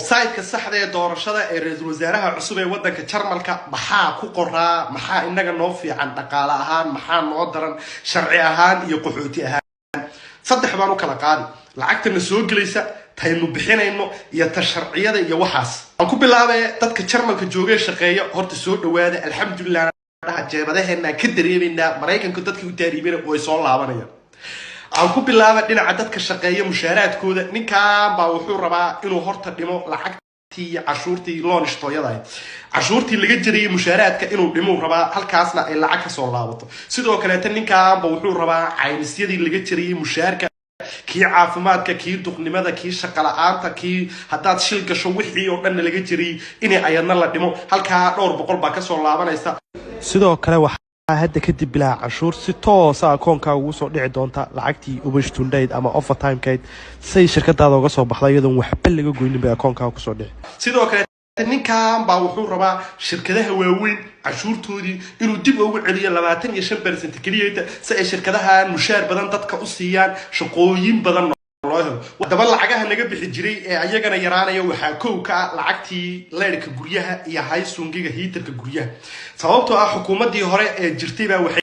Website-ka saxda ee doorashada ee ra-iisul wasaaraha cusub ee wadanka Jarmalka maxaa ku qoraa? Maxaa inaga noo fiican dhaqaale ahaan? Maxaa noo daran sharci ahaan iyo qaxooti ahaan? Saddex baan u kala qaadi: lacagtana soo gelaysa, taynu bixinayno iyo ta sharciyada iyo waxaas. Aan ku bilaabay dadka Jarmalka joogee shaqeeya. Horta soo dhawaada, alxamdulilah dhaha, jeebadaheenaan ka dareemaynaa. Maraykanku dadkii u taariibina way soo laabanayaan. Aan ku bilaaba dhinaca dadka shaqeeya mushaaraadkooda. Ninkan baa wuxuu rabaa inuu horta dhimo lacagtii iyo cashuurtii Lohnsteuer-yada ahayd, cashuurtii laga jarayay mushaaraadka inuu dhimuu rabaa, halkaasna ay lacag kasoo laabato. Sidoo kaleeta ninkanba wuxuu rabaa caymisyadii laga jarayay mushaarka, kii caafimaadka, kii duqnimada, kii shaqala-aanta, kii haddaad shil gasho, wixii oo dhanna laga jarayay inay ayadna la dhimo. Halkaa dhowr boqol baa kasoo laabanaysa. Sidoo kale waxaa hadda kadib bilaa canshuur si toosa akoonkaaga ugu soo dhici doonta lacagtii Überstunde-ayd ama overtime-kayd. Say shirkadaada uga soo baxda iyadoon waxba laga goynin bay akoonkaaga kusoo dhici. Sidoo kale ninkan baa wuxuu rabaa shirkadaha waaweyn cashuurtoodii inuu dib ugu celiyo 25% keliyata, si ay shirkadahan mushaar badan dadka u siiyaan, shaqooyin badan loo helo. Haddaba lacagaha naga bixi jiray ee ayagana yaraanaya waxaa kow ka ah lacagtii leyrhka guryaha iyo Heizung-iga, heater-ka guryaha, sababtoo ah xukuumaddii hore ee jirtay baa waxay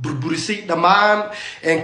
burburisay dhammaan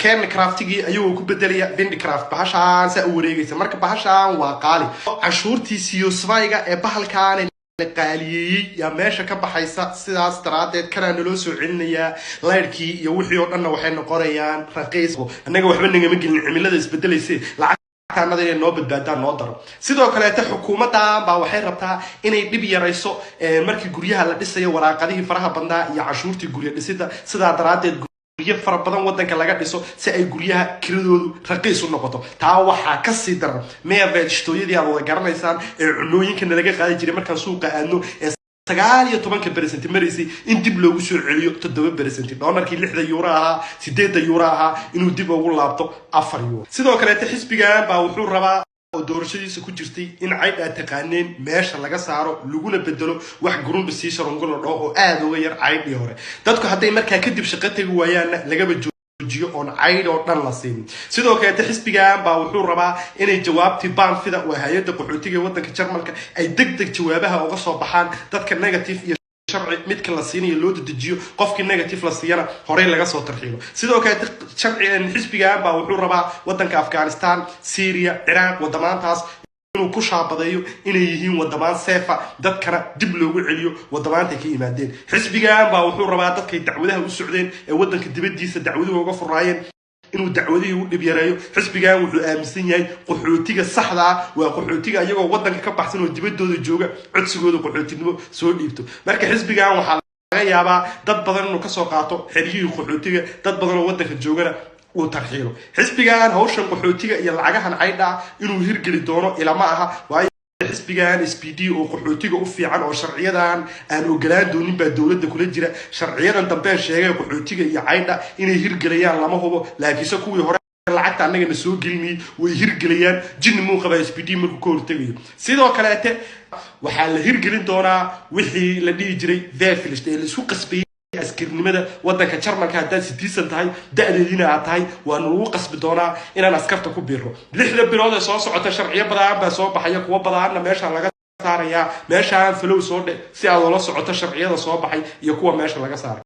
Kernkraft-igii, ayagoo ku bedelaya Windkraft, bahashaan saa u wareegaysa. Marka bahashaan waa qaali. Cashuurtii CO2-ga ee bahalkaana la qaaliyeeyey yaa meesha ka baxaysa. Sidaas daraadeed kanaa naloo soo celinayaa. Layrhkii iyo wixii oo dhanna waxay noqonayaan raqiis. Annaga waxba nagama gelin cimilada isbedelayse, lacagtaanada inay noo badbaadaan noo daro. Sidoo kaleeta xukuumaddan baa waxay rabtaa inay dhib yarayso markii guryaha la dhisayo, waraaqadihii faraha badnaa iyo cashuurtii gurya dhisida. Sidaa daraaddeed guryo fara badan wadanka laga dhiso si ay guryaha kiradoodu raqiis u noqoto. Taa waxaa kasii daran Mehrwertsteuer-yadii aad wada garanaysaan ee cunooyinka nalaga qaadi jiray markaan suuqa aadno, ee 19% maraysay, in dib loogu soo celiyo 7%. Döner-kii 6 euro ahaa, 8 euro ahaa, inuu dib ugu laabto 4 euro. Sidoo kaleete xisbigan baa wuxuu rabaa oo doorashadiisa ku jirtay in caydh aad taqaaneen meesha laga saaro, laguna bedelo wax Grundsicherung la dhaho oo aada uga yar caydhii hore. Dadku hadday markaa kadib shaqo tegi waayaanna lagaba joojiyo oon caydh oo dhan la siinin. Sidoo kaleete xisbigan baa wuxuu rabaa inay jawaabtii BAMF-ida, waa hay-adda qaxootiga ee waddanka Jarmalka, ay deg deg jawaabaha uga soo baxaan. Dadka negative iyo sharci midka la siinayo loo dedejiyo, qofkii negative la siiyana horey laga soo tarxiilo. Sidoo kaleete sharci xisbigan baa wuxuu rabaa waddanka Afghanistan, Syria, Ciraaq, wadamaantaas inuu ku shaabadeeyo inay yihiin wadamaan safe ah, dadkana dib loogu celiyo wadamaantay ka yimaadeen. Xisbigan baa wuxuu rabaa dadkay dacwadaha u socdeen ee waddanka dibadiisa dacwaduhu uga furaayeen inuu dacwadihii u dhib yareeyo. Xisbigan wuxuu aaminsan yahay qaxootiga saxda ah waa qaxootiga iyagoo waddanka ka baxsan oo dibadooda jooga codsigooda qaxootinimo soo dhiibto. Marka xisbigan waxaa laga yaabaa dad badan inuu kasoo qaato xeryihii qaxootiga, dad badan oo waddanka joogana uu tarxiilo. Xisbigan hawshan qaxootiga iyo lacagahan caydha ah inuu hirgeli doono ilama aha, waayo xisbigan SPD oo qaxootiga u fiican oo sharciyadan aan ogolaan doonin baa dowladda kula jira. Sharciyadan dambeen sheegay qaxootiga iyo caydha inay hirgelayaan lama hubo, laakiinse kuwii hore lacagta annagana soo gelinayay way hirgelayaan. Jinni muu qabaa SPD markuu ka hortegayo? Sidoo kaleete waxaa la hirgelin doonaa wixii la dhihi jiray Wehrpflicht ee laisku qasbayay askarnimada wadanka Jarmalka. Haddaad Citizen tahay, da-deediina aad tahay, waana lagu qasbi doonaa inaan askarta ku biirro. 6da bilood ee soo socota sharciyo badan baa soo baxaya, kuwo badaanna meesha laga saarayaa. Meeshaan follow soo dhe si aad ula socoto sharciyada soo baxay iyo kuwa meesha laga saaray.